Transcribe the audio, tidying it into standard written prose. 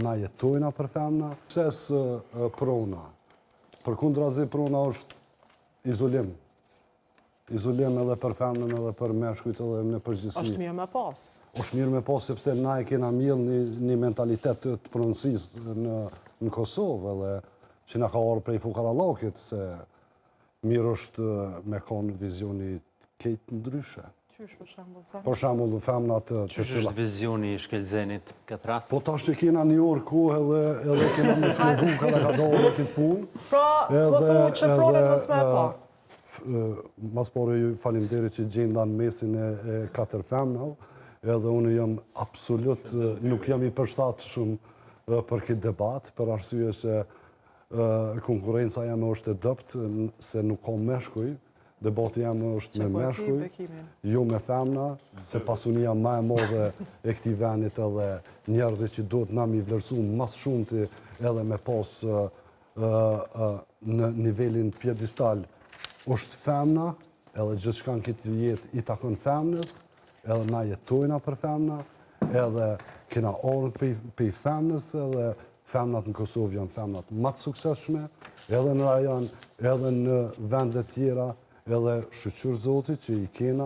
Na jetojna për femna. Sukses prona. Përkundrazi prona është izolim. Izolim edhe për femnën edhe për meshkujt edhe në përgjithësi. Është mirë me pas. Është mirë me pas sepse na e kena mjell një, një mentalitet të, të pronësisë në, në Kosovë edhe që na ka ardhur prej fukarallakit se mirë është me konë vizioni krejt ndryshe. Qysh për shembull, ca? Për shembull, femnat të Qysh cilat është vizioni i Shkëlzenit këtë rast? Po tash që kena një orë kohë edhe edhe kena me spjegu ka ka dalë këtë punë. Pra, po thu që pronën mos me e pa. Mas pari ju faleminderit që gjenda në mesin e, e katër femnave, edhe unë jam absolut, nuk jam i përshtatshëm për këtë debat, për arsye se konkurrenca jame është e dobët, se nuk ka meshkuj, debati jam është me po e ki meshkuj, bekimin. jo me femna, se pasunia ma e madhe e këtij vendit edhe njerëzit që duhet na mi vlerësu mas shumti edhe me pas në nivelin piedestal është femna, edhe gjithçka në këtë jetë i takon femnës, edhe na jetojna për femna, edhe kena ardhur pej, pej femnës, edhe femnat në Kosovë janë femnat më të suksesshme, edhe në rajon, edhe në vende tjera, edhe shyqyr Zotit që i kena.